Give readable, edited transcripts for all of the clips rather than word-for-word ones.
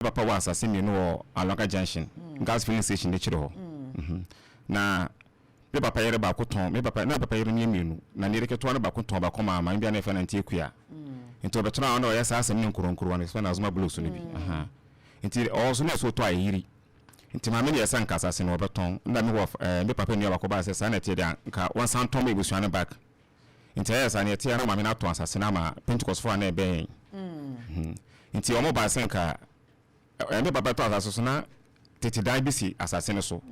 Papa wɔ asase mmienu wɔ Alɔga Junction, gas filling station n'akyiri hɔ. Na me papa yere baako tɔn, me papa, na me papa yere no yɛ mmienu, na ne yere ketewa no baako tɔn baako maa maame bi a na yɛfrɛ no Auntie Akua. Nti ɔbɛtena hɔ na ɔyɛ saa asɛm no nkuronkuro, ɔno yɛfrɛ no Azuma Blues no bi. Aha. Nti ɔwɔ so na ɛsɛ ɔtɔ ayiri. Nti maame no yɛ sɛ nka asase no ɔbɛtɔn. Nna me wɔ eh, me papa nua baako baa sɛ saa na ɛteɛ deɛ a, nka wɔnsan ntɔn ma abusua no back. Nti ɛyɛɛ saa no yɛteɛ na maame no atɔn asase no ama Pentecostefoɔ a na ɛbɛn yɛn. Nti wɔn baa sɛ nka eh, me papa tɔ asase so na tete dan bi si asase no so.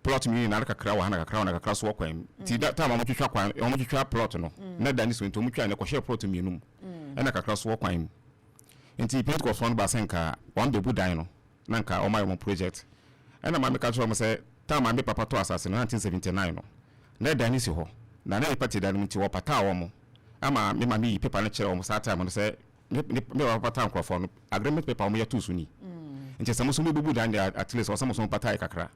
Plot mmienu nyinaa na kakra wɔ ha na kakra wɔ na kakra so wɔ kwan mu. Nti da time a wɔtwitwa kwan, wɔtwitwa plot no, na dan no si hɔ nti wɔtwaa no kɔhyɛɛ plot mmienu mu ɛna kakra so wɔ kwan mu. Nti Pentecostefoɔ no baa sɛ nka wɔn bɛbu dan no na nka wɔn ayɛ wɔn project. Ɛna maame ka kyerɛɛ wɔn sɛ time a me papa tɔɔ asase no, 1979 no, na dan no si hɔ, na na nnipa te dan no mu nti wɔpataa wɔn. Ɛma me maame yii paper no kyerɛɛ wɔn saa time no sɛ me me me papa pataa nkurɔfoɔ no, agreement paper a wɔyɛ too so ni. Nti sɛ mo nso mobubu dan deɛ at least ɛwɔ sɛ mo nso mopata yɛ kakra.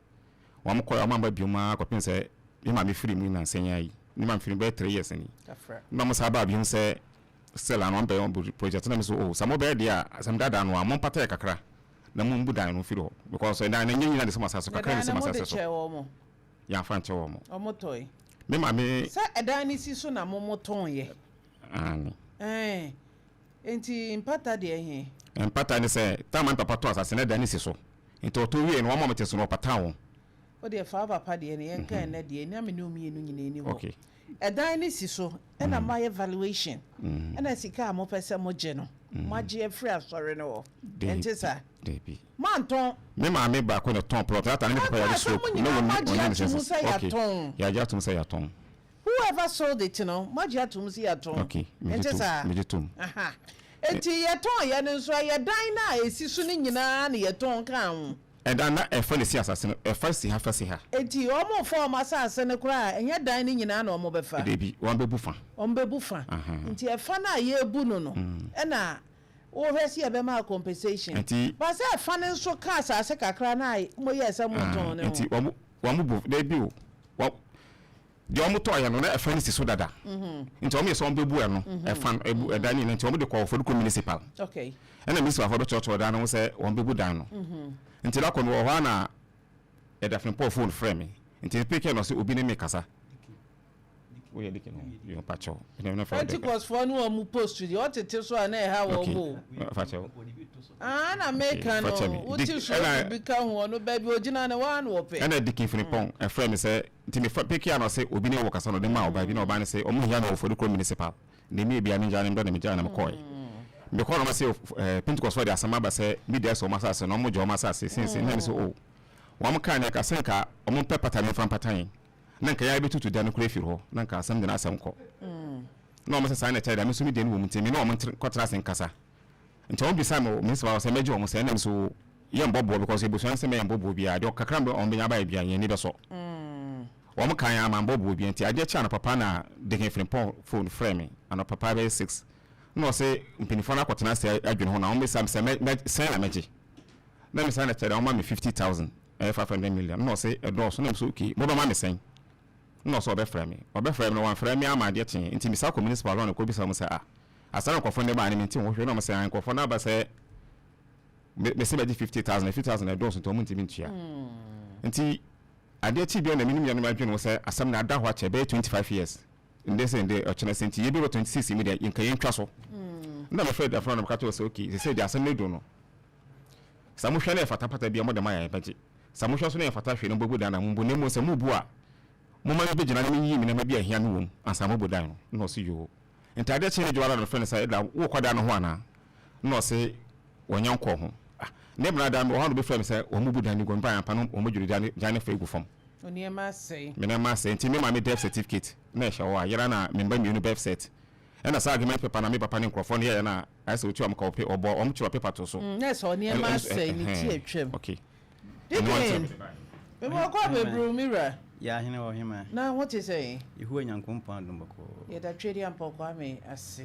Wɔn kɔeɛ, wɔn amma biom ara kɔpem sɛ me maame firii mu nnansa yi ara yi. Me maame firii mu bɛyɛ 3 years ni. Na wɔn san baa biom sɛ still ano wɔn bɛyɛ wɔn project na me nso oh sɛ mobɛyɛ deɛ a asɛm daadaa no a mompata yɛ kakra na mombu dan no mfiri hɔ because ɛdan no ɛnyɛ nyina na ɛsi mo asase so Na kakra na dan ɛsi no mo mode asase so. kyɛɛ wɔn? Yɛamfa ankyɛ wɔn. Wɔn tɔe. Me maame. Sɛ ɛdan no si so na mo mo tɔn yɛ. Aane. Ɛɛ, enti mpata deɛ he? Mpata ne sɛ, time a me papa tɔɔ asase no, ɛdan no si so. Nti ɔtɔ wieɛ no, wɔn a wɔte so no, ɔpataa wɔn. Wo deɛ fa wo papa deɛ no, yɛnka ɛnnɛ deɛ, na me ne wo mmienu nyinaa nni hɔ. Okay. Ɛdan no si so, ɛna moayɛ valuation, ɛna sika a mopɛ sɛ mogye no, moagye afiri asɔre no hɔ. Ɛnte saa? Dabi. Moantɔn. Me maame baako na ɛtɔn plot, that time na me papa Ɛka yare sɛ stroke, mo na nyinaa wɔnni moagye wɔnni ne ato mu senses. sɛ Okay, yɛatɔn. yɛagye atom sɛ yɛatɔn. Whoever sold it no, moagye atom sɛ yɛatɔn. Okay, megye Ɛnte tom, saa? megye tom. Aha. Enti yɛtɔnyɛ no nso, ɛyɛ dan no a ɛsi so no nyinaa na yɛtɔn kaa ho. Ɛdan na ɛfa na ɛsi asase no, ɛfa si ha, fa si ha. Enti wɔrefa wɔn asase no koraa a, ɛnyɛ dan no nyinaa na wɔbɛfa. Dabi, wɔbɛbu fa. Wɔbɛbu fa. Nti ɛfa no a yɛrebu no no, ɛna wohwɛ sɛ yɛbɛma wo compensation. Nti. But sɛ ɛfa no nso ka asase kakra no a moyɛɛ sɛ moretɔn no ho. Nti wɔn, wɔbu, dabi o, wɔn. Deɛ wɔn tɔɔyɛ no na ɛfa no si so dada nti wɔn yɛ sɛ wɔn bɛbu ɛno ɛfa no ɛbu ɛdan no nyinaa nti wɔn de kɔ Oforikrom municipal ɛna municipal foɔ bɛkyerɛkyerɛ dan no ho sɛ wɔn bɛbu dan no nti da kɔ no wɔ hɔ a na Ɛda Frimpong phone frɛ me nti me pick no ɔsɛ obi ne me kasa woyɛ dike no yɛ mpakyɛw Pentecost foɔ ne wɔn post deɛ ɔtete so a na ɛha wɔn o. Fakyɛw. Ah na meka no wote so bi ka ho ɔno baabi ogyina no waa na wɔpɛ. Ɛna Dikin Frimpong ɛfrɛ me sɛ Nti me fa peke a na ɔse obi ne wo kasa na ɔde maa ɔbaa bi na ɔbaa no se ɔmo hia me wɔ Fodukrom municipal na emi ebia me ngyaa no mbrɛ na me gyaa no na me kɔɔe. Me kɔɔ na ɔmo se eh Pentecost foɔ de asɛm aba sɛ media sɛ ɔmo asase no ɔmo gye ɔmo asase seisei na me se oh wɔn kaa nea ka sɛ nka ɔmo mpɛ pata me nfa mpata yɛn na nka yɛa bɛ tutu da no koraa afiri hɔ na nka asɛm de n'asɛm kɔ na ɔmo se saa na ɛkyɛre deɛ me nso me deɛ no wɔ mu nti me ne ɔmo ntre kɔ tra ase nkasa. Nti ɔmo bisaa me wɔ municipal hɔ sɛ mɛgye ɔmo sɛn na me so yɛ mbɔ boɔ because ebusua no sɛ mɛyɛ mbɔ boɔ biaa deɛ kakra ɔmo bɛnya aba yɛ biaa yɛn ani bɛsɔ. Ɔmo kaa yɛn ama mbɔ boɔ biaa nti adeɛ kyee anɔpa paa na Deacon Frimpong phone frɛɛ me anɔpa paa bɛyɛ 6 na ɔse mpanyinfoɔ no akɔtena ase adwene ho na ɔmo bisa me sɛ mɛ mɛ sɛn na mɛgye na me saa na kyerɛ dɛ ɔmo ma me 50,000 ɛyɛ 500 million na ɔse ɛdɔɔso na me so okay mobɛma me sɛn na ɔse ɔbɛfrɛ me ɔbɛfrɛ me no wamfrɛ me ama adeɛ kyee nti me saa kɔ municipal hɔ na kɔ bisa ɔmo sɛ ah Asa na nkurɔfoɔ no de baeɛ no mente ho hwee na wɔn sɛ nkurɔfoɔ no aba sɛ mese bɛgye 50,000 na 50,000 ɛdɔɔso nti wɔn ntumi ntua nti adeɛ kyi bia na menim nuanom adwene ho sɛ asɛm no ada hɔ akyɛ bɛyɛ 25 years ndɛ sɛ ndɛ ɔkyena sɛ nti yɛbɛwɔ 26 mu deɛ nka yɛntwa so na mefrɛ dafra na meka kyerɛ sɛ okay sɛ sɛ deɛ asɛm no du no sɛ mohwɛ no ɛfata pata bia mode ma yɛn bɛgye sɛ mohwɛ so no ɛfata hwee no mobɛbu dan na mombu na mmom sɛ mobu a momma mebɛgyina na menyiyi me nneɛma bi a ɛhia me wɔ mu ansa mobu dan no na ɔse yoo Nti adeɛ kyee no dwoada no mefrɛ no sɛ Edna wokɔ dan no ho anaa? Nna ɔse wɔnyɛ nkɔɔ ho. Ah ne bena da mewɔ hɔ na obi frɛ me sɛ wɔn bu dan no gu, mebaeɛ ampa no wɔn adwiri dan no dan no fa egu fam. Wo nneɛma asɛe. Me nneɛma asɛe nti me maame birth certificate na ɛhyɛ hɔ a yera na me mma mmienu birth cert ɛna saa agreement paper na me papa ne nkorɔfoɔ no yɛeɛ no a ayɛ sɛ otua wɔn ka ɔpɛ ɔbɔ wɔn twerɛ paper too so. Na ɛsɛ wo nneɛma asɛe ne ti atwam. Okay. Deacon, mema wo kɔ abɛburu me wura. Yɛ ahene wɔ hema. Na ho te sɛn? Yehowa Nyankopɔn adom bɔkɔɔ. Yɛda Tweaduampɔn Kwame ase.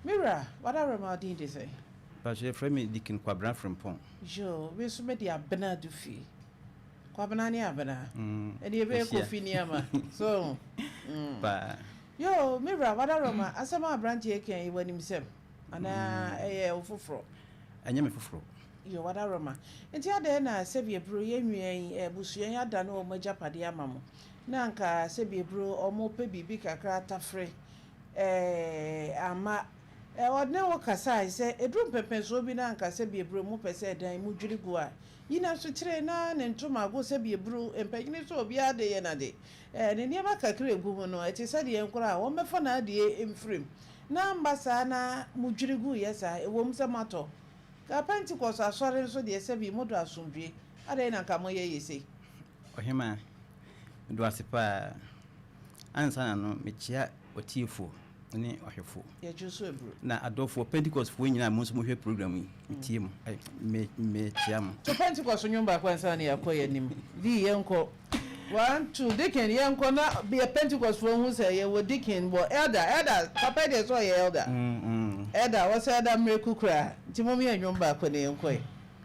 Me wura, w'adaworoma wo din de sɛn? Mpakyɛ yɛfrɛ me Deacon Kwabena Frimpong. Yoo, me nso mede Abena Adufie. Kwabena ne Abena. Ɛne yɛbɛyɛ Kofi ne Ama. So ho? Paa. Yoo, me wura, w'adaworoma, asɛm a aberanteɛ yi ka yi, w'anim sɛm? Anaa ɛyɛ wo foforɔ? Ɛnyɛ me foforɔ. Yoo wadaworoma. Nti adɛn na sɛbi aburo yɛn nua yi abusua yi adane wɔn agyapadeɛ ama mo na anka sɛbi aburo wɔn pɛ biribi kakra atafere eh amma eh ɔne wo kasae sɛ ɛduru mpɛnpɛnsoɔ bi na anka sɛbi aburo mo pɛ sɛ ɛdan mu dwiri gu a yi na nso kyerɛ na ne ntomago sɛbi aburo mpanyini sɛ obiara de yɛ nade eh ne nneɛma kakra egu mu no ɛte sɛ deɛ nkora a wɔmmɛfa n'adeɛ mfirim na mba saa na mo dwiri gu yɛ saa ɛwɔ mu sɛ moatɔ ka Pentecost asɔre nso deɛ sɛbi modɔ asomdwe adɛn na nka moyɛ yɛ sei? Ɔhema, mede wo ase paa. Ansa na no, mekyea ɔtiefoɔ ne ɔhwɛfoɔ. Yɛdwo so aburo. Na adɔfoɔ, Pentecostfoɔ nyinaa mo nso mohwɛ program yi, metie mo, mekyea mo. To Pentecost nnwom baako ansa na yɛakɔ yɛn anim. Dii yɛnkɔ. One, two, Deacon yɛnkɔ na yɛ Pentecostfoɔ hu sɛ yɛwɔ deacon wɔ elder, elder, papa yi deɛ sɛ ɔyɛ elder. Elder, wɔsɛ elder mmerɛku koraa. Nti mom yɛ nnwom baako na yɛnkɔ yi.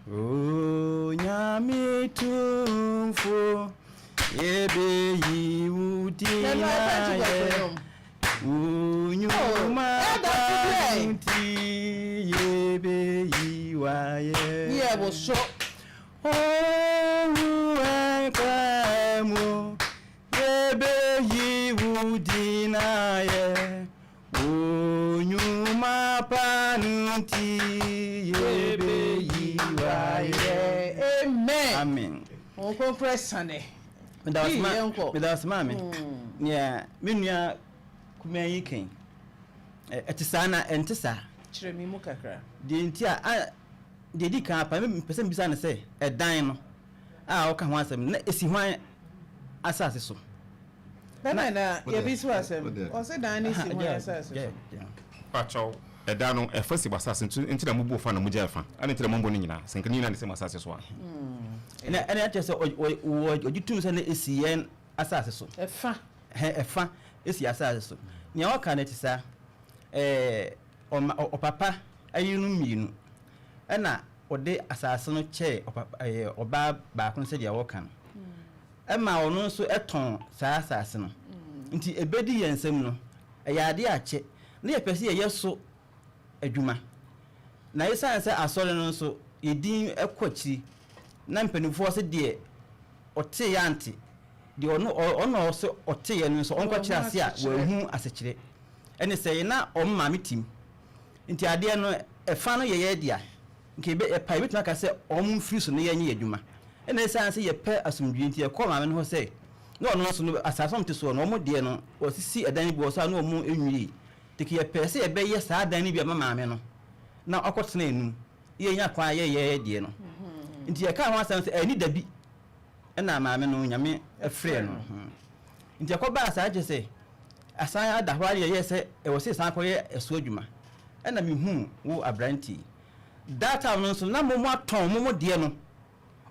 Onyame tumfo, yɛbɛyi wo din Na ɛno ayɛ Pentecost ayɛ. nnwom. Wo nnwuma Elder, pa today. nti yɛbɛyi wo ayɛ. Ne yɛ wo so. Owu ɛnkwa mu, yɛbɛyi wo din ayɛ. Wo nnwuma pa nti yɛbɛyi wo ayɛ. Amen. Amen. Wɔn kronkron sane. Meda wo ase Dii, ma- yɛnkɔ. meda wo ase maame. Nea me nua kumaa yi kan ɛte saa na ɛnte saa. Kyerɛ mi mu kakra. Deɛ nti a deɛ di kan apa mepɛ sɛ mbisa no sɛ ɛdan no a ɔka ho asɛm no na esi hwan asase so? Bɛmɛ na yɛbi si asɛm. Wode. Ɔsɛ dan ne si hwan asase so? Pakyɛw, ɛda no ɛfa si wɔ nti nti na mubu fa na mugya ɛfa ɛna nti na mobɔ no nyinaa sɛ nka ne nyinaa ne sɛ mo asase so a. Ɛna ɛkyerɛ sɛ ɔgye tum sɛ na esi yɛn asase so. Ɛfa. Hɛ, ɛfa esi asase so. Nea ɔka no te saa, ɔma ɔpapa ayerenom mmienu ɛna ɔde asase no kyɛɛ ɔpapa ɔbaa baako no sɛdeɛ wɔka no, ɛma ɔno nso ɛtɔn saa asase no. Nti ebedi yɛn nsam no, ɛyɛ adeɛ akyɛ na yɛpɛ sɛ yɛyɛ so adwuma, na esiane sɛ asɔre no nso yɛdin ɛkɔ akyiri na mpanimfoɔ sɛ deɛ ɔte yɛ ante deɛ ɔno ɔno a ɔsɛ ɔte yɛ no nso ɔnkɔkyerɛ ase a wɔahu asekyerɛ ɛne sɛ yɛn na ɔmo maame tim. Nti adeɛ no ɛfa no yɛyɛ dea nka ebe ɛpa ebetumi aka sɛ ɔmo mfiri so na yɛnyɛ yɛ adwuma. Ɛna esiane sɛ yɛpɛ asomdwie nti, yɛkɔɔ maame no hɔ sɛ na ɔno nso no asase a ɔmo te soɔ no, ɔmo deɛ no wɔsisi ɛdan bi wɔ so a na ɔmo nwie teke. Yɛpɛ sɛ yɛbɛyɛ saa dan no bi ama maame no na ɔkɔtena enum, yɛnya kwan a yɛyɛ deɛ no. Nti yɛkaa ho asɛm sɛ ɛni dabi, ɛna maame no Nyame ɛfrɛ no. Nti ɛkɔbaa saa kyerɛ sɛ asan ada hɔ ara, yɛyɛ sɛ ɛwɔ sɛ yɛsan kɔyɛ ɛso adwuma. Ɛna mehuu wo aberante yi. That time no nso na mo atɔn mo deɛ no,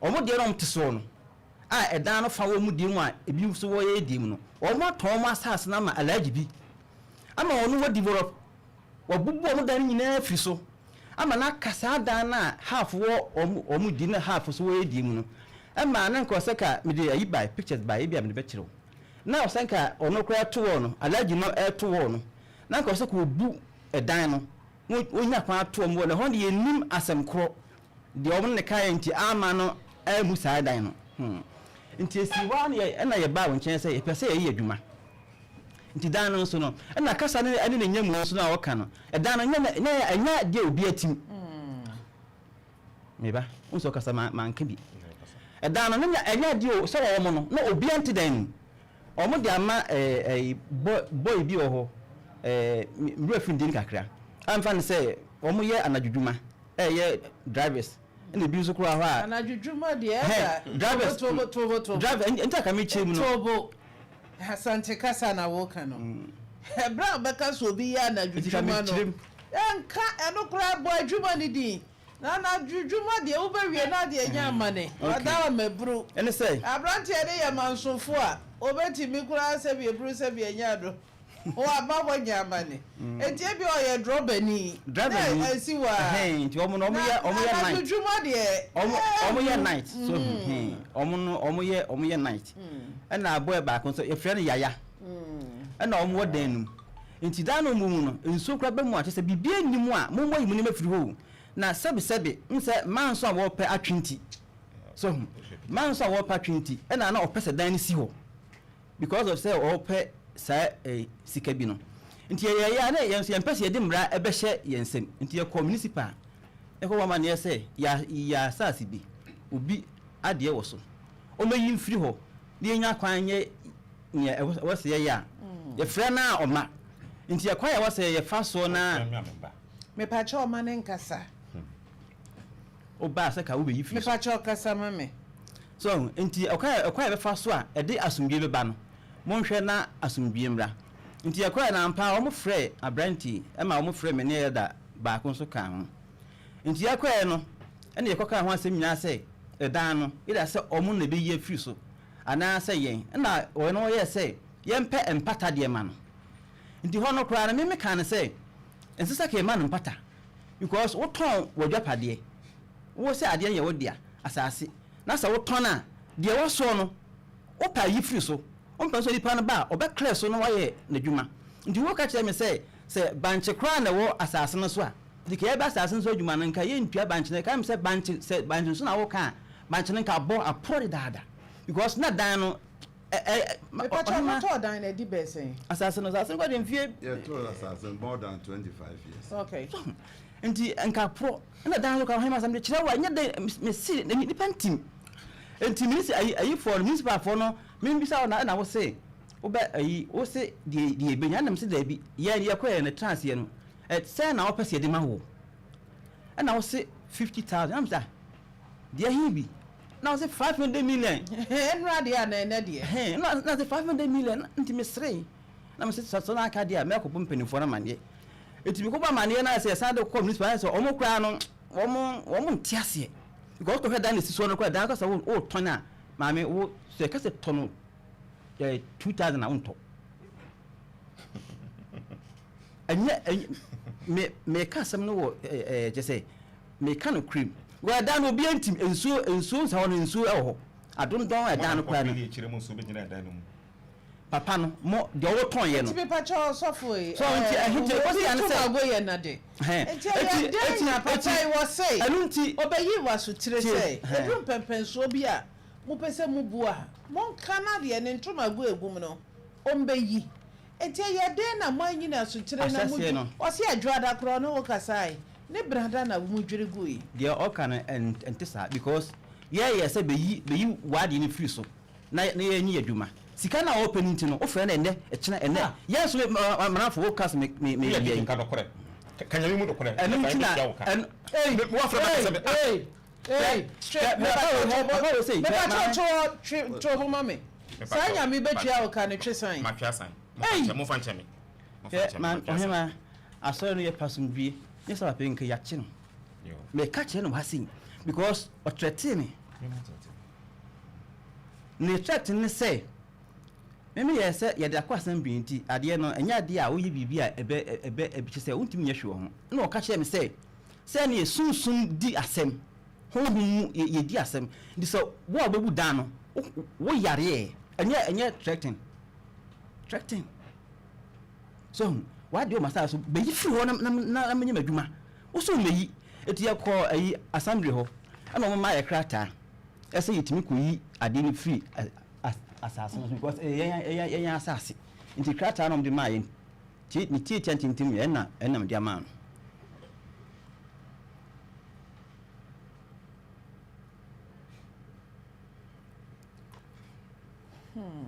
ɔmo deɛ no ɔmo te soɔ no a ɛdan no fa wɔ mu deɛ mu a ebi nso wɔyɛ deɛ mu no, ɔmo atɔn ɔmo asase no ama alhaji bi ama ɔno wɔ develop, wabubu ɔmo dan no nyinaa firi so ama n'aka saa dan no a half wɔ ɔmo di na half so wɔyɛ deɛ mu no. Ɛma ne nka ɔsɛ ka mede ayi by pictures by ebi a mede bɛkyerɛw na ɔsɛ nka ɔno koraa ɛto wɔ no, alhaji no ɛto wɔ no, na nka ɔsɛ ka obu ɛdan no na onya kwan ato ɔmo wɔ na ɛhɔ de yɛnim asɛm korɔ deɛ ɔmo ne kaeɛ nti ama no amu saa dan no. Nti esi hɔ a na ɛna yɛbaa wɔn nkyɛn sɛ yɛpɛ sɛ yɛyɛ adwuma. Nti dan no nso no ɛna kasa ne ɛne ne nyamu nso no a ɔka no, ɛdan no nyɛ nyɛ ɛnyɛ deɛ obi atim meba nso ɔkasa ma manka bi. Ɛdan no ne ɛnyɛ adeɛ o sɛ wɔn no na obi ante dan no mu, wɔn de ama ɛɛ ɛɛ boy bi wɔ hɔ, nwura fi din kakra amfa ne sɛ wɔn yɛ anadwo ɛyɛ drivers, ɛna ebi nso koraa hɔ a. Anadwo dwuma deɛ ɛda. Drivers. Tobo tobo tobo. Driver nti aka mi kyerɛ mu no. Tobo Asante kasa na woka no, ɛberɛ a wobɛka sɛ obi yɛ anadwo dwuma no, ɛnka ɛno koraa bɔ adwuma no din. Na anadwo dwuma deɛ wobɛwie na adeɛ nya amane ɔda ɔmaburu. Ɛne sɛ aberanteɛ no yɛ mansofo a obɛtumi koraa sɛbi eburu sɛbi anya do waba hɔ nya amane. Enti ebi ɔyɛ drɔbani driver ni na esi wɔ a nti ɔmo no ɔmo yɛ anadwo night dwuma deɛ ɔmo yɛ night so ɔmo no ɔmo yɛ night. Ɛna aboɛ baako nso yɛfrɛ no Yaya, ɛna ɔmo wɔ dan no mu. Nti dan no mu no nsuo koraa bɛ mu a kyerɛ sɛ biribi anim a mo mmɔ yi mu nneɛma firi hɔ o. Na sɛbesɛbe, n sɛ mmaa nso a wɔpɛ atwe nti, so ho, mmaa nso a wɔpɛ atwe nti, ɛna na ɔpɛ sɛ dan no si hɔ because of sɛ ɔpɛ saa eh, sika bi no. Nti yɛyɛeɛ a na yɛn nso yɛmpɛ sɛ yɛde mmara ɛbɛhyɛ yɛn nsam. Nti yɛkɔɔ municipal ɛkɔbɔ amanneɛ sɛ yɛ yɛ asase bi, obi adeɛ wɔ so, ɔmmɛyi mfiri hɔ na yɛnya kwan nyɛ nea ɛwɔ sɛ yɛyɛ a, yɛfrɛ no a ɔma. Nti ɛkwan a ɛwɔ sɛ yɛfa soɔ na. Mepakyɛw ma no nkasa. Wobaa sɛ ka wobɛyi firi so. Mepakyɛw kasa ma me. So ahu? Nti ɛkwan a ɛkwan a yɛbɛfa so a ɛde asomdwie bɛba no, monhwɛ na asomdwie mmra. Nti yɛkɔeɛ no ampa ara wɔfrɛɛ aberanteɛ yi ma wɔfrɛɛ me ne elder baako nso kaa ho. Nti yɛkɔeɛ no ɛna yɛkɔkaa ho asɛm nyinaa sɛ ɛdan no either sɛ wɔn na ɛbɛyi afiri so anaasɛ yɛn. Ɛna wɔn wɔyɛɛ sɛ yɛmpɛ mpata deɛ ma no. Nti hɔ no koraa no me mekaa no sɛ ɛnsɛ sɛ ka yɛma no mpata because wotɔn w'adwapadeɛ, wo sɛ adeɛ no yɛ wo dea, asase, na sɛ wotɔn a deɛ ɛwɔ soɔ no wopɛ a yi firi so, wompɛ nso nipa no ba a ɔbɛ clear so na wayɛ n'adwuma. Nti woka kyerɛ me sɛ sɛ bankye koraa na ɛwɔ asase no so a, nti ka yɛbɛ asase no so adwuma no nka yɛntua bankye no, ɛkae me sɛ bankye sɛ bankye nso na woka a bankye no nka abɔ aporɔ dedaada because na dan no Mepakyɛw motɔɔ dan no adi bɛyɛ sɛn? Asase no, asase no kɔ de mfie. Yɛtɔɔ asase no more than 25 years. Okay. Nti nka porɔ ɛna dan no kɔ ahema asɛm de kyerɛ wa nyɛ dɛ mesi nipa ntim. Nti minisi ayi ayifoɔ no municipalfoɔ no membisa wo na ɛna wo se wobɛ ayi wo se deɛ deɛ ebenya ɛna mese daabi yɛn yɛkɔ yɛn no tena aseɛ no ɛ sɛn na wɔpɛ sɛ yɛde ma wo ɛna wo se 50,000 ɛna mese ah Deɛ he bi? Na ɔse 500 million. Nnora deɛ anaa ɛnɛ deɛ? He, na ɔse 500 million, nti meseree. Na mese sɛ sɛ na aka deɛ a, mɛkɔbɔ mpanimfoɔ no amaneɛ. Nti mekɔbɔ amaneɛ no ayɛ sɛ yɛsan de kɔ municipal, ayɛ sɛ wɔn koraa no, wɔn, wɔn nte aseɛ. Because wokɔhwɛ dan na esi soɔ no koraa, dan koraa sɛ wotɔn a, maame, wo, sɛ yɛka sɛ tɔ no eh, 2000 a, wontɔ. Ɛnyɛ, ɛnyɛ, me, meka asɛm no wɔ, eh, eh, kyɛ sɛ, Meka nokorɛ mu. Wɔ ɛdan no obiara ntim, nsuo, nsuo nsa hɔ no nsuo wɔ hɔ. Adondɔn ɛdan no koraa no. Papa no, mo, deɛ ɔwɔ tɔn yɛ no. Nti mepakyɛw ɔsɔfo yi, So nti ɛɛ, ɛhe nti, obi ɛkɔsi ano to sɛ. mago yɛ na de. Hɛn, Nti ɛyɛ eti, dɛn eti, na papa eti, yi wɔ se ɛno nti. ɔbɛyi w'asotire Tie, sɛ hɛn. ɛduru mpɛnpɛnsoɔ bi a mopɛ sɛ mobu a, monka na deɛ ne ntomago egu mu no, ɔmbɛyi. Enti ɛyɛ dɛn na moanyi no asotire na Ahyɛseɛ modwi, no. ɔse adwoada koraa ɔne wo kasae. Ne brada na mo dwiri gui. Deɛ ɔka no ɛnte saa because yɛ yɛ sɛ bɛyi bɛyi w'adeɛ no firi so na na yɛ nyi adwuma sika no a ɔpɛ no nti no wofrɛ no ɛnɛ ɛkyena ɛnɛ yɛ nso me manafo wo ka sɛ me me me Woyɛ yɛ nka nokorɛ ka nyame mu nokorɛ ɛno nti na ɛno Ei me wafrɛ ma ei sɛ me ah ei ei twe papa papa wei sei mepakyɛw twe twe to ho ma me saa nyame bɛtua wo ka no twe san matwe asan Ei. mofa nkyɛ me Hwɛ, ma, ɔhemaa, asɔre no yɛ pɛ asomdwie, nyɛ sɛ papa yi nka yɛakye no. Meka kyerɛ no wɔ ha sei, because ɔtrɛtee me. Ne threat ne sɛ, me meyɛɛ sɛ yɛde akɔ assembly nti, adeɛ no, ɛnyɛ adeɛ a woyɛ biribi a ɛbɛ, ɛbɛ, kyerɛ sɛ wontumi nyɛ hwee wɔ ho. Ɛna ɔka kyerɛɛ me sɛ, sɛ ɛneɛ sunsum di asɛm, honhom mu yɛ, yɛdi asɛm, nti sɛ wo a wobɛbu dan no, wo, wo yareɛ, ɛnyɛ, ɛnyɛ threaten, threaten. So ahu? W'adeɛ wɔ m'asase so, bɛyi firi hɔ na, na, na, na menyɛ m'adwuma. Wo so mmɛyi. Enti yɛkɔɔ ayi, assembly hɔ, ɛna wɔn maa yɛ krataa ɛsɛ yɛtumi kɔyi adeɛ no firi asase no so because ɛyɛ yɛn, yɛn, yɛn asase. Nti krataa na wɔn de maa yɛn, tie, ne tiatia ntintim yɛ, ɛna, ɛna mede ama no. Hmm.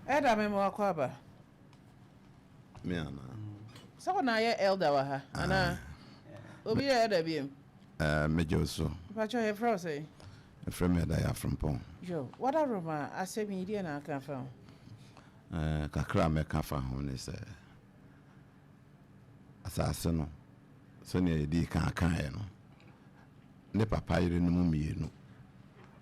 Elder me mo akɔ aba. Me anaa? Sɛ wo na ayɛ elder wɔ ha anaa? Obi yɛ elder biem? Eh, megye wo so. Mpakyɛ yɛfrɛ wo sɛn? Yɛfrɛ me Ɛda Yafrempong. Yo, Wadaroma, asɛm yi deɛ na aka afa ho? Eh, kakra a mɛka afa ho ne sɛ, asase no, sɛnea yɛdii kan kaeɛ no, ne papa yerenom mmienu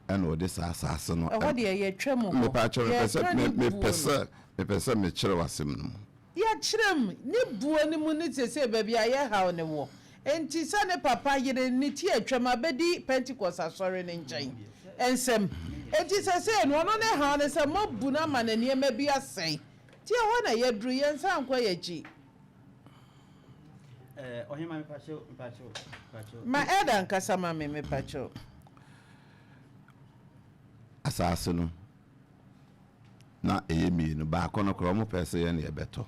ɛna ɔde saa asase no. Ɛhɔ deɛ yɛtwa mu hɔ. Mepaakyɛw mepɛ sɛ Yɛka ne mepɛ buo no. sɛ mepɛ sɛ mekyerɛ w'asɛm no mu. Yɛkyerɛ mu, ne buo no mu ne seesei baabi a yɛn haw no wɔ. Enti sɛ ne papa yere ne ti atwam abɛdi Pentekoste Asɔre no nkyɛn nsam. Enti seesei no ɔno ne haw ne sɛ moabu no ama no nneɛma bi asɛe. Nti ɛhɔ na yɛaduru, yɛnsan nkɔ yɛn akyi. Ma Elder nkasa ma me mepakyɛw. Asase no na ɛyɛ mienu, baako no koraa wɔpɛɛ sɛ yɛn na yɛbɛtɔ.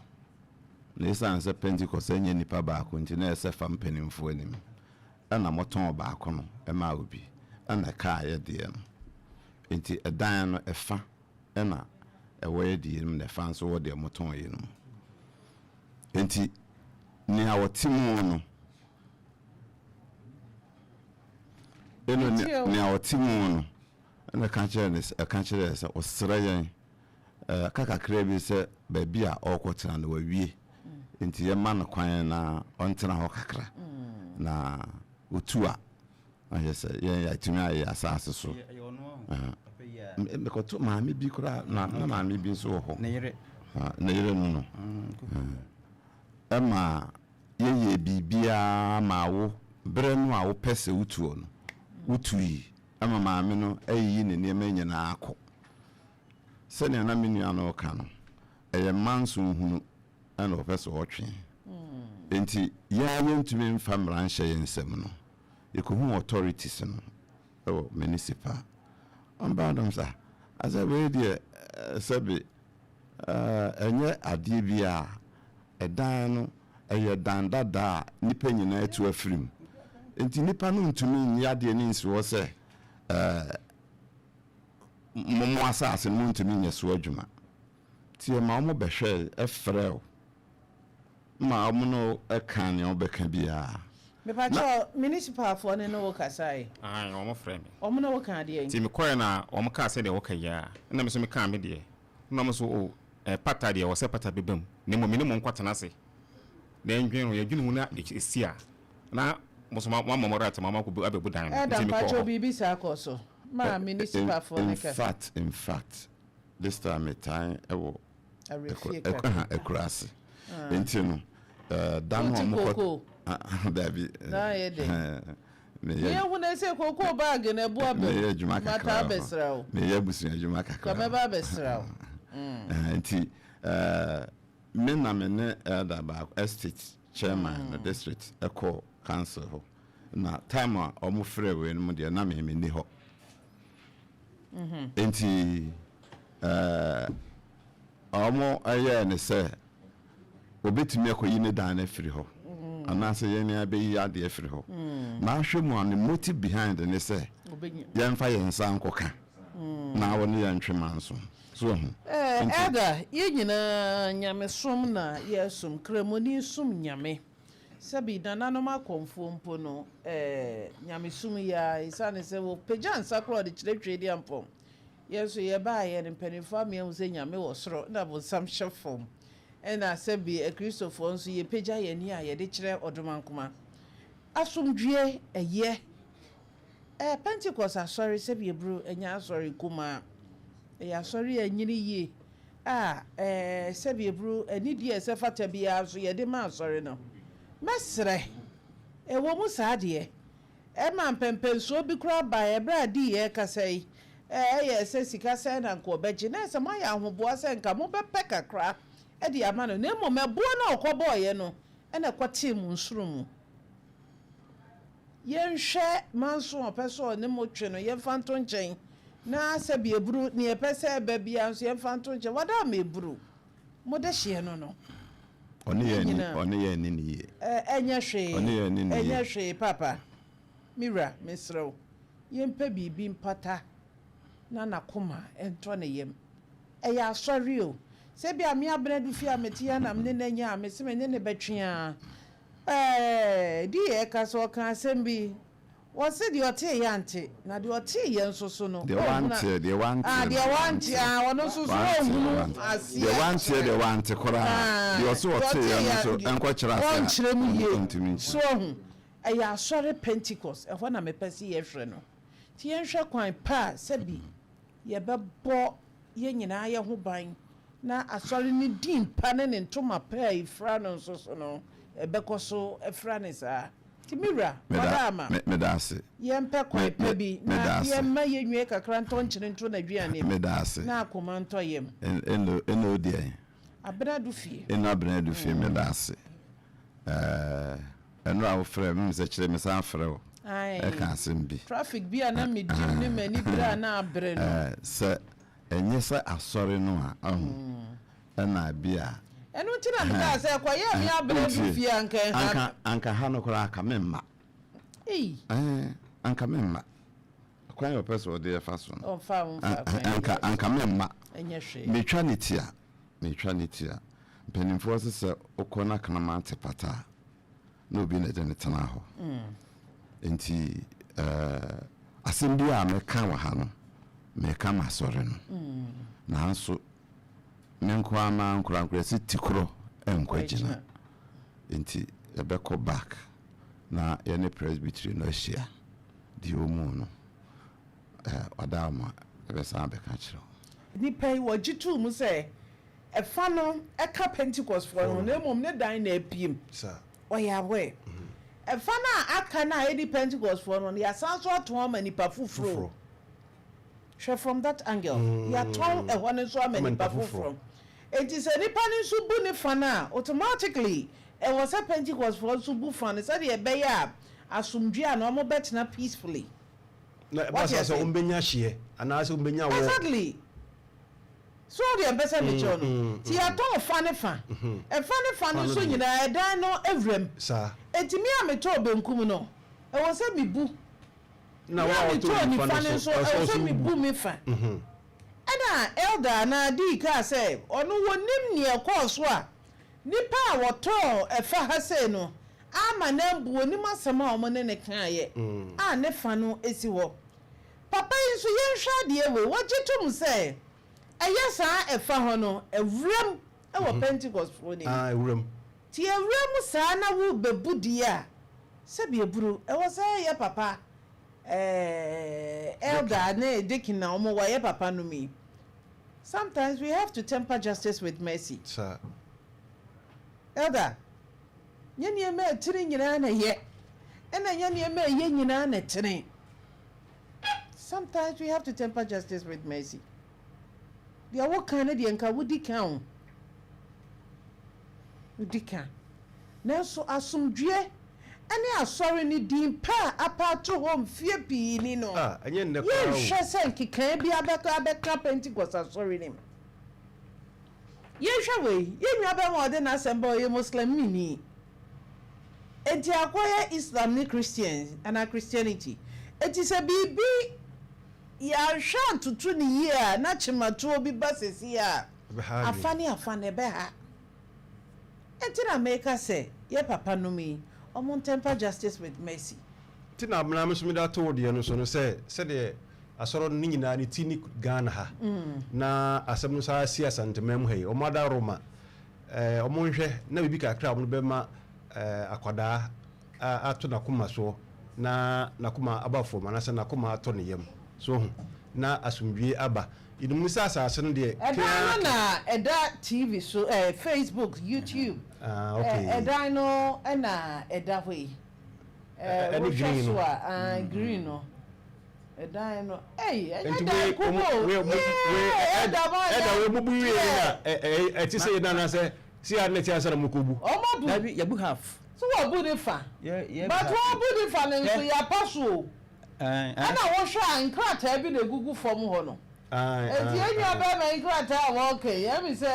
Na esiane sɛ Pentekoste nyɛ nnipa baako nti, na ɛsɛ fa mpanimfoɔ anim. Ɛna wɔtɔn baako no maa obi, ɛna ɛkaa yɛ deɛ no. Enti ɛdan no ɛfa na ɛwɔ yɛ deɛ no mu na ɛfa nso wɔ deɛ wɔtɔn yɛ no mu. Enti nea ɔte mu no, ɛno nea ɔte mu no, ɛna ɛka kyerɛɛ no ɛka kyerɛɛ sɛ ɔsrɛ yɛn Aka kakraa bi sɛ baabi a ɔrekɔtena no wawie, enti yɛmma no kwan na ɔntena hɔ kakra, na otu a, na kyerɛ sɛ yɛn yɛatumi ayɛ yɛn asase so. Mekɔto maame bi koraa, na na maame bi nso wɔ hɔ. Ne yere. Ne yere no no. Ɛma yɛyɛɛ biribiara maa wo berɛ no a wopɛ sɛ wotuo no, wotui. Ɛma maame no ayiyi ne nneɛma nyinaa akɔ. Sɛnea na me nua no reka no, ɛyɛ manso hunu na ɔpɛ sɛ ɔtwe. Enti yɛn a yɛntumi mfa mmara nhyɛ yɛn nsam no, yɛkɔhuu authorities no wɔ municipal. Wɔbaa no sɛ, ah, asɛ wei deɛ sɛbe ɛnyɛ adeɛ bi a ɛdan no ɛyɛ dan dada a nnipa nyinaa atu afiri mu. Enti nnipa no ntumi nnye adeɛ no nsi hɔ sɛ Mo mo asase no montumi nyɛ so adwuma. Nti yɛma wɔn bɛhwɛe, frɛɛ wo ma wɔn ne wo kaa nea wɔbɛka biara. Na. Mepakyɛw, municipal foɔ no ne wo kasae? Aane, wɔn frɛɛ me. Wɔn ne wo kaa deɛn? Nti mekɔeɛ na wɔn kaa sɛdeɛ wɔka yi ara, ɛna me nso mekaa me deɛ. Ɛna wɔn nso, oh, pata deɛ, ɛwɔ sɛ pata bɛba mu, na mmom me ne mo nkɔtena ase na yɛndwene ho, yɛdwene ho na ɛsi a, na mo nso moama mo right ma moakɔ abɛbu dan no. Elder Nti mekɔɔ mpakyɛw hɔ. biribi saa kɔ so ma municipal foɔ In no ka. fact, in fact, this time me tan wɔ Awerɛfie kakra. akuraase. Nti no, da no a Wote wɔkɔ kookoo? Dabi. Na ayɛ dɛn? Meyɛ Yɛhu no sɛ kookoo bag no ɛbo aba mu. Meyɛ adwuma kakra Mataa wɔ hɔ. abɛsra wo. Meyɛ abusua adwuma kakra Ka wɔ mɛba abɛsra wo. Nti me na me ne elder baako, estate chairman no district kɔɔ council hɔ. Na time a wɔn frɛ wei nom deɛ na me me nni hɔ. Nti ɛɛ wɔn yɛɛ ne sɛ obetumi akɔyi ne dan no afiri hɔ anaasɛ yɛn ara bɛyi adeɛ afiri hɔ. Mahwɛ mu a ne motive behind ne sɛ yɛmfa yɛn nsa nkɔka na wɔne yɛn ntwe manso. So wahu? Ɛɛ Nti. Elder, yɛn nyinaa nyamesom na yɛresom, Kramoni som Nyame. Sɛbi nananom akɔmfoɔ mpo no, eh, nyamesom yi ara, esiane sɛ wɔpagya nsa koraa wɔde kyerɛ Tweediampɔn. Yɛn nso yɛbaeɛ no, mpanimfoɔ ama yɛahu sɛ Nyame wɔ soro na bonsam hyɛ fam. Ɛna sɛbi Akristofoɔ nso yɛpagya yɛn ani a yɛde kyerɛ Ɔdomankoma. Asomdwoeɛ, ɛyɛ. Eh, Pentecost Asɔre, sɛbi aburo, ɛnyɛ asɔre kumaa. Ɛyɛ asɔre a anyini yie. A ɛɛ sɛbi aburo anidie a ɛsɛ fata biara nso yɛde ma asɔre no. Mɛsrɛ, ɛwɔ mu saa deɛ, ɛma mpɛnpɛnsoɔ bi koraa baeɛ berɛ a Dee rekasa yi, ɛyɛɛ sɛ sika sɛn na anka ɔbɛgye, na ɛsɛ moayɛ ahoboa sɛ nka mobɛpɛ kakra de ama no, na mmom ɛboɔ no a ɔkɔbɔeɛ no na ɛkɔtee mo nsono mu. Yɛnhwɛ manso a ɔpɛ sɛ ɔne mo twe no, yɛmfa nto nkyɛn, na sɛbi aburu, nea ɛpɛ sɛ ɛba biara nso yɛmfa nto nkyɛn. Wada ama aburu, mo dehyeɛ no no. Ɔne Ne yɛn ani, nyinaa. ɔne yɛn ani nni yie. Ɛ, ɛnyɛ hwee, Ɔne yɛn ani nni yie. ɛnyɛ hwee, Paapa. Me wura, mesrɛ wo, yɛmpɛ biribi mpata na n'akoma ntɔ ne yam. Ɛyɛ asɔre o. Sɛ ebia me Abena du fie a mete ha na me ne no anya a, mese me ne no bɛtwe ara. Ɛɛ, di yɛ ka sɛ ɔka asɛm bi. Wɔse deɛ ɔtee yɛ ante, na deɛ ɔtee yɛ nso so no, Deɛ ɔnhunu wanteɛ, deɛ wanteɛ Ah, no, deɛ wante, wanteɛ. ah, ɔno nso so Wanteɛ, ɔnhunu wante. aseɛ Deɛ wanteɛ kyerɛ. deɛ wante koraa. Ah, Deɛ ɔse deɛ ɔteeɛ ɔtee no yɛ, nso nkɔkyerɛ ase a, ɔnkyerɛ mu ɔn, yie. ɔntumi nkyerɛ. So wahu? Ɛyɛ asɔre Pentecost, ɛhɔ na mepɛ sɛ yɛhwɛ no. Nti yɛnhwɛ kwan pa a sɛbi yɛbɛbɔ yɛn nyinaa yɛn ho ban na Asɔre no din pa ne ne ntoma pa a efira no nso so no, ɛbɛkɔ so afira no saa. Nti me wura, Meda, Kwada Ama, me, meda ase. yɛmpɛ kwan Me, pa me, bi meda na ase. yɛmma yɛn nwie kakra ntɔ nkyene nto n'aduane mu Meda ase. na akoma ntɔ yam. En, eno, eno deɛn? Abena Dufie. Eno Abena Dufie, meda ase. Ɛɛ. Ɛnora a wofrɛɛ me, sɛ kyerɛ mesan frɛ wo ɛka asɛm bi. Traffic bi a na medi mu ne m'ani bere a na abere no. Sɛ ɛnyɛ sɛ asɔre no a, ɔho, ɛna bi a. Ɛno nti na mekaa sɛ ɛkɔyɛɛ me abere du fie a anka ɛha. Anka, anka ha no koraa anka memma. Ei. Ɛɛ, anka memma. Kwan a ɔpɛ sɛ ɔde yɛ fa so no. Ɔmfa, ɔmfa kwan biara so. Anka memma. Ɛnyɛ hwee. Metwa ne ti a, metwa ne ti a. Mpanimfoɔ se sɛ wokɔ na kraman te pata a, na obi na ɛde no tena hɔ. Nti asɛm biara a mɛka wɔ ha no, meka m'asɔre no. Nanso me nko ara m'ankorankora sɛ ti korɔ nkɔ agyina. Nti yɛbɛkɔ back na yɛne presbytery no ahyia deɛ ɔmu no. Ɔda ama yɛbɛsan abɛka akyerɛ wo. Nnipa yi, wɔgye too mu sɛ Ɛfa no ka Pentekostfoɔ no ho, na mmom ne dan na apue. Ɔyɛ aware. Ɛfa no a aka no a ɛnni Pentekostfoɔ no ho no, yɛasan nso atɔn ama nnipa foforɔ. Hwɛ from that angle. Yɛatɔn ɛhɔ no nso ama nnipa foforɔ. Enti sɛ nnipa no nso bu ne fa no a, automatically ɛwɔ sɛ Pentekostfoɔ nso bu fa no sɛdeɛ ɛbɛyɛ a asomdwoeɛ a na wɔbɛtena peacefully. Na ɛba Wate saa sɛ aseɛ? wɔbɛnya hyeɛ anaasɛ wɔbɛnya wɔ. Exactly. So wo deɛ mpɛ sɛ mekyerɛ wo no? Nti yɛatɔn fa ne fa. Ɛfa ne fa no nso nyinaa ɛdan no awuram. Enti me a metɔɔ benkum no, ɛwɔ sɛ mebu. Me a metɔɔ nifa no nso, ɛwɔ sɛ mebu me fa. Ɛna Elder anaa Dee kaa sɛ ɔno wɔnim nea ɛkɔɔ so a nnipa a wɔtɔɔ ɛfa ha sei no amma no ambu, wɔnim asɛm a wɔne no kaeɛ a ne fa no si hɔ. Papa yi nso yɛnhwɛ adeɛ wei, wɔgye tom sɛ ɛyɛ saa ɛfa hɔ no awuram wɔ Pentecost foɔ no mu. Ah, awuram. Nti awura mu saa na wo bɛbu deɛ a, sɛbi aburo, ɛwɔ sɛ yɛ papa eh, elder ne deacon na wɔn wɔ yɛ papa nom yi. Sometimes we have to temper justice with mercy. Saa. Elder, nyɛ nneɛma a ɛtene nyinaa na ɛyɛ, ɛna nyɛ nneɛma a ɛyɛ nyinaa na ɛtene. Sometimes we have to temper justice with mercy. Deɛ woka no deɛ nka wodi ka o. Wodi ka. Nanso asomdwoeɛ ne asɔre no din pa a apa ato hɔ mfeɛ pii ni no, Ah, ɛnyɛ nnɛ koraa o. yɛnhwɛ sɛ nkekaeɛ bi abɛka abɛka Pentecost asɔre no mu. Yɛnhwɛ wei, yɛn nuabarima a ɔde n'asɛm ba ɔyɛ Muslimni. Enti akɔyɛ Islam ne Christians anaa Christianity. Enti sɛ biribi yɛanhwɛ antoto no yie a na kyematoɔ bi ba seesei a, Ɛbɛha adwene. afa ne afa no ɛbɛha. Enti na meka sɛ yɛ papa nom yi ɔmo ntemper justice with mercy. Nti na abena me nso mede ato wo deɛ no so no sɛ sɛdeɛ asɔrɔ no ne nyinaa ne ti ne Ghana ha na asɛm no saa si Asanteman mu ha yi wɔn adaworoma eh, wɔn nhwɛ na biribi kakra a wɔn bɛma eh, akwadaa ato n'akoma soɔ na n'akoma aba fam anaasɛ n'akoma atɔ ne yam so ho na asomdwie aba. Yɛnim ne sɛ asase no deɛ Ɛdan kea no na ɛda TV so, eh, Facebook, YouTube. Ah, okay. Eh, ɛdan no na ɛda hɔ yi. Eh, Ɛne wohwɛ green so no. a, ah, green no. Ɛdan no, ei, ɛnyɛ Nti dan wei, kuku o. wei, wei, Yee, ɛda mo ɛda anya. wei bubu wie na ɛte sɛ yɛ na anaasɛ si a na ɛte ansa na mo kɔ bu. Ɔmo abu. Dabi, yɛbu half. So wɔbu ne fa. Yɛ yɛ But half. wɔbu ne fa no nso Hwɛ. yɛapa so o. Ɛn, ɛn. Ɛna wohwɛ a nkrataa bi na egugu fam hɔ no. Ae, Enti ae, yɛn nua ae. bɛrima yi nkrataa a wɔreka yi, ɛmi sɛ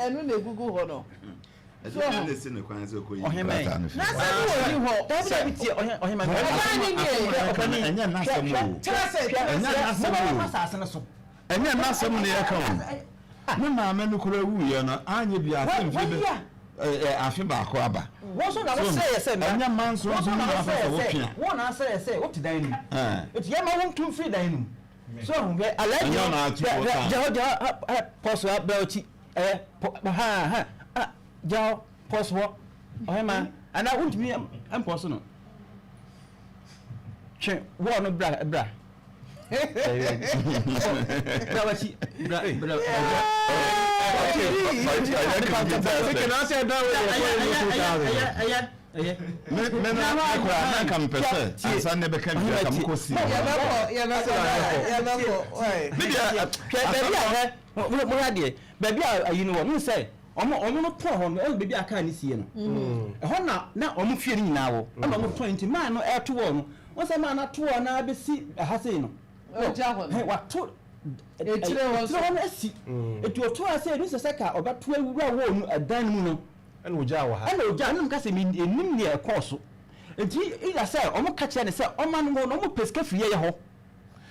ɛno na egugu hɔ no. Ɛsɛ So sɛ ho. na esi ne kwan sɛ ɔkɔyi Ɔhemmaa yi. nkrataa no firi Na hɔ. sɛ ne wɔnni hɔ. Dabi, dabi, tie, ɔhe, ɔhemmaa. Ɛdan ne nie. Hwɛ, ɔpanin. Ɛnyɛ n'asɛm Hwɛ, o. hwɛ, Kyerɛ sɛ, hwɛ, kyerɛ Ɛnyɛ sɛ. n'asɛm Mobɛba o. m'asase no so. Ɛnyɛ n'asɛm na yɛka o. Me maame no koraa wuiɛ no, anyɛ biara sɛ Wai, mfeɛ bɛ wai a. ɛ ɛ afe baako aba. Wo nso na So wosrɛ yɛ sɛ mmra. ɛnyɛ mma nso Wo nso nso na na wosrɛ wapɛ sɛ yɛ sɛ, wotwe a. wo na asrɛ yɛ sɛ wote dan no mu. Ɛɛ. Enti yɛmma wo ntu mfiri dan no mu. So ahu, hwɛ, alɛɛ Ɛnyɛ gyina ɔno hɔ, atu hwɛ, wɔ hwɛ, kaa. gyina hɔ, gyina hɔ, ha, ha, pɔ so ha, bra w'akyi, ɛɛ, pɔ, ha, ha, ah, gyina hɔ, pɔ so hɔ, ɔhemmaa, anaa wontumi mpɔ so no. Twe wɔɔ no bra, bra. Bra w'akyi, bra, bra, bra. Me me no me koraa na nka mepɛ sɛ ansa na ɛbɛka biribi aka mokɔ si hɔ. Yɛbɛkɔ, yɛbɛkɔ, yɛbɛkɔ. Me deɛ Hwɛ baabi a hwɛ, mo hwɛ adeɛ, baabi a ayi no wɔ, n sɛ. Ɔmo ɔmo no tɔn hɔ no, ɛwɔ baabi a kaa no sie no. Ɛhɔ na na ɔmo fie no nyinaa wɔ. Ɛna ɔmo tɔn nti maa no ɛɛto wɔɔ no. Wɔn sɛ maa no ato wɔɔ no ara bɛsi ɛha sei no. Ɔgya hɔ no. Ɛhɛn, wato Etire hɔ nso. Etire hɔ no asi. Eti ɔto ha sei no sɛ sɛ ka ɔbɛto awura wɔɔ no ɛdan no mu no. Ɛna ɔgyaa wɔ ha. Ɛna ɔgyaa, ɛna meka sɛ mennim nea ɛkɔɔ so. Nti either sɛ ɔmo ka kyerɛ no sɛ ɔma no hɔ no, ɔmo pɛ sika firi yɛyɛ hɔ.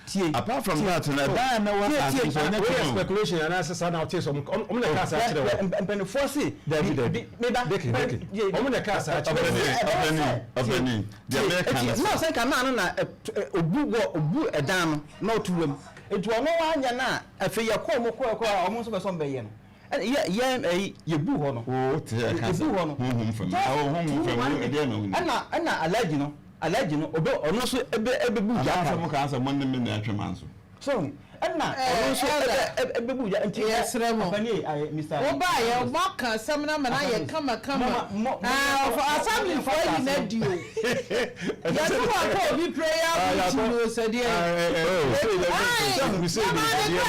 Tie. Apart from Tie. that no, ɛdan a na ɛwɔ Tie, asase tie. no so ɛnyɛ Wei yɛ tɔn o. speculation anaasɛ saa na wotee sɛ ɔmo ɔmo na ɛkaa saa kyerɛ wo? Mpanimfoɔ se. Dabi dabi. Meba. Deke deke. Ɔmo na ɛkaa saa kyerɛ wo. Ɔpanin ɔpanin ɔpanin deɛ mɛka ne Na sɛ. ɔsɛ nka naa no na obu wɔ obu ɛdan no na ɔto wam. Nti ɔno wanyɛ no a afei yɛkɔɔ ɔmo kɔɔ kɔɔ a ɔmo nso pɛ sɛ ɔmo bɛyɛ no. Ɛna yɛ yɛ ɛyi yɛbu hɔ no. Wo te ɛka Yɛbu sɛ hɔ no. honhom fam. Just Ɛwɔ honhom two fam one wo week. ɛdeɛ na wonim. Ɛna ɛna Alhaji no Alhaji no ɔbɛ ɔno nso ɛbɛ ɛbɛbu gya Anaasɛ aka. mo kaa sɛ mo ne me na ɛtwe manso. So ɛna ɔno nso Elder, ɛbɛ ɛbɛbu gya nti yɛsrɛ mo. Ɔpanin ayi Mr. Wobaayɛ moaka asɛm no ama no ayɛ kamakama. Mo mo mo Ah, ɔfɔ assemblyfoɔ ayi no adi o. Yɛse wakɔ obi prayer meeting o sɛ deɛ. Ae, yɛma ne kɔ obi yɛ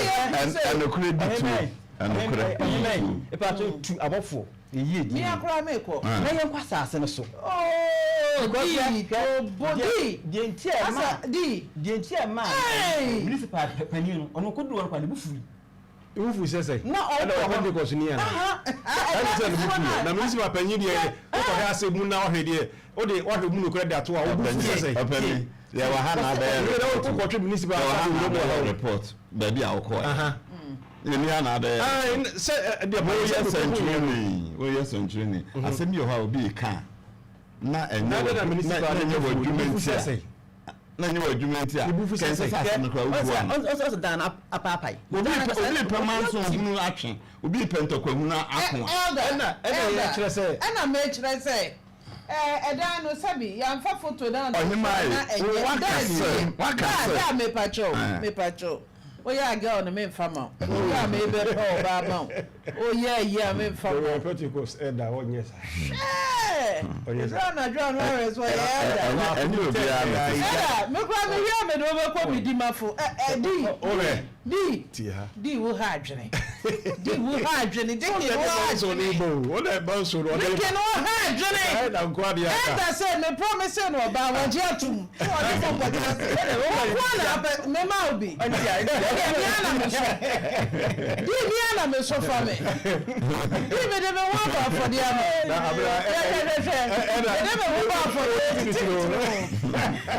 crusade. Ɛnokorɛ di tuo. Ɛnokorɛ di tuo. Epa tu abɔfoɔ yie di. Mia koraa mekɔ. Na yɛn kɔ asase no so. Oh, di, obo, di. Deɛ nti a ɛma Asa, di. deɛ nti a ɛma Hey! municipal panyin no ɔno kodu hɔ no kwa ne bo fui. Wofu sɛ sɛ. Na ɔkɔ Ɛna hɔ. Pentecost ni ana. Aha. Ɛna sɛ ne bo fu. Na municipal panyin deɛ wokɔhwɛ ase mu na wahwɛ deɛ wode wahwɛ mu nokorɛ de ato a wo bo fu sɛ sɛ. Ɔpanin yɛwɔ ha na abɛyɛ Wei na report. wokɔtwe municipal Yɛwɔ ha asase na wura mu abɛyɛ wɔ report baabi a wokɔɛ. Aha. Yɛni ha na abɛyɛ Ayi report. sɛ ɛdeɛ Woyɛ sɛnkyerɛni woyɛ sɛnkyerɛni asɛm bi wɔ hɔ a obi ka a na ɛnyɛ Na wɔ na na municipal ɛnyɛ wɔ adwuma ne bo fu nti sɛ a sɛ. na ɛnyɛ wɔ adwuma nti a Ne bo fu sɛ kɛnsɛ sɛ. sɛ asɛm no koraa wobu ano. Ɔsɛ ɔsɛ dan no apaapae. Obi pɛ obi pɛ manso hunu atwe obi pɛ ntɔkwa hunu ako a. Elder, Ɛna ɛna yɛ elder, kyerɛ sɛ. ɛna mekyerɛ sɛ ɛɛ ɛdan no sɛbi yɛnfa foto na na Ɔhemaa yi, na ɛnyɛ waka dan sɛ- waka daa sɛ- daa mepakyɛw Eh. mepakyɛw oyɛ a girl no memfa ma wo oyɛ a mebɛpɛ ɔbaa ma wo oyɛ ayi a memfa ma wo Pentecost ɛda ɔnyɛ saa. hwɛɛ Ɔnyɛ saa. ɛduru anadwo a no ahwɛ so ɔyɛ elder Ɛnyɛ ɛnyɛ obiara na ɛte sɛ. elder mekora mehwɛ a mede wobɛkɔ medi mafo ɛ ɛ di Ɔbɛ. di Tie ha. di wo ha adwene di wo ha adwene di wo ha Ɔde adwene ɔde ba nso no ɔde Dike no wo ha adwene. ɛna nko adeɛ aka. Ɛda sɛ me promise no ɔbaa wɔgye atom sɛ ɔde mo kɔtena se wokoa na apɛ mema wo bi ɛdeɛ mea na me so di mea na me so fa me di mede me ho abɔ afɔdeɛ ama Na abira ɛ- ɛ- hwɛhwɛhwɛ mede me ho bɔ afɔdeɛ titiri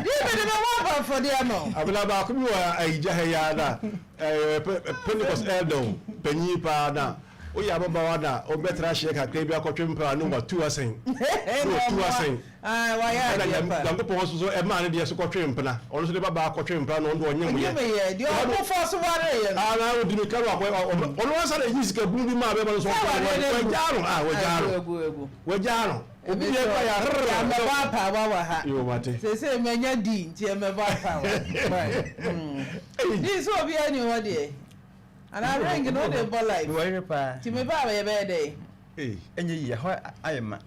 di mede me ho abɔ afɔdeɛ ama wo. Abena baako bi wɔ ayigya ha yi ara na ɛɛ Pentecost elder o panyin paa na woyɛ ababaawa na ɔbɛtena ahyɛ kakra bi akɔtwe mpaa ne watu asɛn ne watu asɛn Ai, wayɛ ɛna adeɛ pa Nyankopɔn nso so ɛmaa ne deɛ so kɔtwe mpena ɔno nso de babaa kɔtwe mpena na ɔno de ɔnyem ɔnyem yɛ yɛ deɛ ɔmo fɔ so wareɛ no ah na odi mi karo akɔ ɔno ansa na eyi sika bunu bi maa bɛma no so Sɛ wareɛ no agu. wagyaa no ah wagyaa agu no agu agu wagyaa no obi yɛ kɔ yɛ arrrr yɛamɛbɔ apaawa wɔ ha yoo mate sese manya di nti ɛmɛbɔ apaawa di sɛ obiara ni hɔ deɛ anaa ring no wode bɔ life Mewɔ yere paa. nti meba a yɛbɛyɛ dɛ ee Ɛnyɛ yie ɛhɔ ayɛ ma.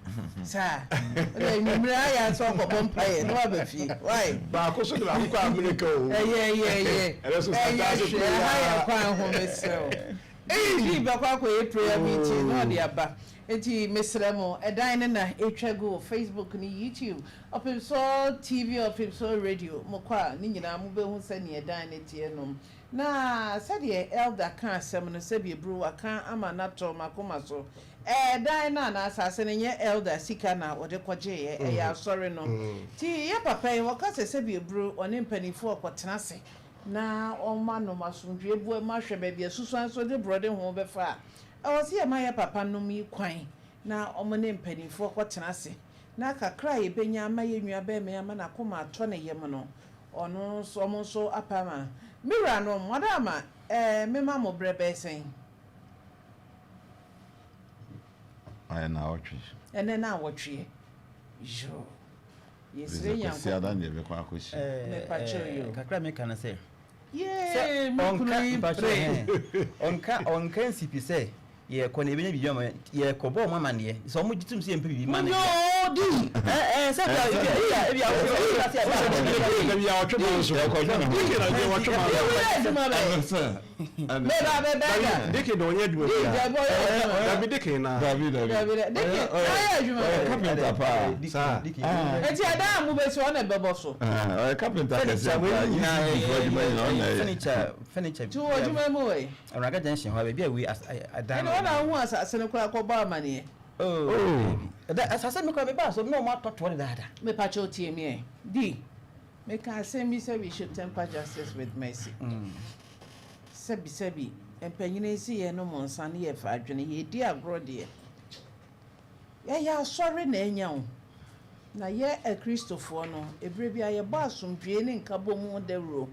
saa wode anwummerɛ ayɛ sɛ ɔkɔbɔ mpaeɛ na waba fie wae baako so de baako kɔ Amerika o ɛyɛ ɛyɛ ɛyɛ ɛnɛ so ɛyɛ santase hwɛ ɛha yɛ kwan ho mesrɛ wo bi bɛkɔ akɔyɛ prayer meeting na ɔde aba nti mesrɛ mo ɛdan ne na ɛtwa gu wɔ Facebook ne YouTube Ɔpemsoɔ TV, Ɔpemsoɔ Radio, mokɔ a ne nyinaa mobɛhu sɛdeɛ ɛdan no teɛ nom. Na sɛdeɛ Elder ka asɛm no sɛdeɛ buru waka ama no atɔ m'akoma so. Ɛdan no anaa asase no nyɛ Elder sika na ɔde kɔgyeeɛ, ɛyɛ asɔre no. Nti yɛ papa yi wɔka sɛ sɛdeɛ buru ɔne mpanimfoɔ kɔtena ase na ɔma nom asomdwoeɛ buo mu ahwɛ baabi a susuan so de borɔde ho bɛfa a, ɛwɔ sɛ yɛma yɛ papa nom yi kwan na ɔmo ne mpanimfoɔ kɔtena ase na kakra a yɛbɛnya ama yɛ nua bɛrima yi ama n'akoma atɔ ne yam no ɔno nso ɔmo nso apa ma me wura no ɔda ama mema mo brɛ bɛyɛ sɛn. Ayɛ na awɔtwe. Ɛnɛ na awɔtweɛ yoo yɛsrɛ Kwasi Nyankopɔn. ada ne yɛbɛkɔ akɔhyia. Mepakyɛw yi o. Kakra meka no sɛ Yee me kunu yi pere. ɔnka ɔnka nsipi sɛ yɛkɔ na yɛbɛnya biribi ama yɛkɔbɔ ɔmo amanneɛ sɛ ɔmo gye tom sɛ yɛmpɛ biribi ma no Yo. wo di. Sɛ ebi a Dabi a ɔtwe ma nso. Dike na deɛ wɔtwe ma Di nso. wo yɛ adwuma bɛ. Bɛba bɛ bɛga. Dike na ɔnyɛ adwuma Di biara. dabi ɔyɛ adwuma. Dabi, Dike na. Dabi, dabi. Dabi dɛ. Dike ɔyɛ adwuma Ɔyɛ bɛ. carpenter paa. Saa. Eti ɛdan a mo bɛ si ɔna ɛbɛbɔ so. Ɔyɛ carpenter kɛseɛ paa. Nyinaa ECG fo adwuma nyinaa ɔna yɛ. Furniture. Ti wɔ adwuma mu wɔ yi. Awuraga Junction hɔ, baabi a wei adan. Ɛna wɔn a wohu asase no koraa kɔbɔ amaneɛ. Oh, ɛda asase mi kora mi ba so na ɔmo atɔtoɔ dedaada. Mepakyɛw, tie mi ɛ. Di meka asɛm bi sɛ we should temper justice with mercy. Sɛbi sɛbi, mpanyini si yɛn no mo nsa ne yɛ fa adwene yɛdi agorɔ deɛ, yɛyɛ asɔre na ɛnya o, na yɛ akristofoɔ no, ebere bi a yɛbɔ asomdwie ne nkabom ho dawuro,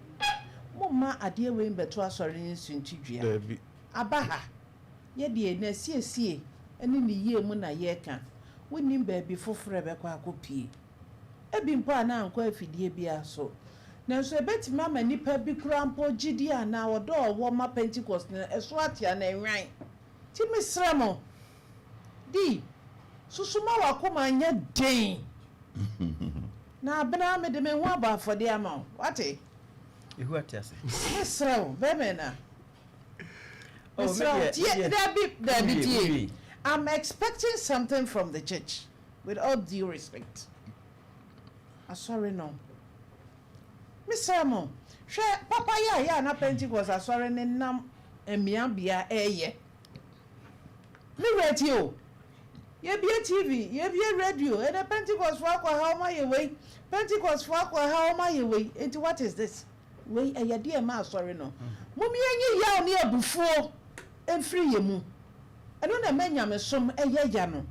mo ma adeɛ wei mbɛto asɔre ne nsuntidua. Dabi. Aba ha, yɛdeɛ na asiesie ne ne yie mu na yɛreka. Wonim baabi foforɔ a ɛbɛkɔ akɔpie, ebi mpo a na ankɔ afidie biara so, nanso ebɛtumi ama nipa bi kura mpo gyidi anaa ɔdɔ a ɔwɔ ma Pentecost no ɛso ate ana ɛnwan. Ti mesrɛ mo, di susuma wakoma nyɛ den na abena mede me ho abɔ afɔdeɛ ama wo, wate? Ehu ate ase. Mesrɛ wo, bɛmɛ na Oh, mesrɛ wo. Tie. Dabi, dabi. Wie, tie. wie. I'm expecting something from the church. With all due respect, asɔre no, mesrɛ mo, hwɛ papa yɛ a yɛ a na Pentecost asɔre ne nam mmeabea ɛɛyɛ me werɛ tie o. Yɛbie TV, yɛbie radio, ɛnɛ Pentecost fo akɔ ha, ɔmo ayɛ wei, Pentecost fo akɔ ha, ɔmo ayɛ wei. Nti what is this? Wei ɛyɛ deɛ ɛma asɔre no mom yɛnyi yaw ne abufuo mfiri yɛ mu. Ɛno na ɛma nyamesom ɛyɛ ya no.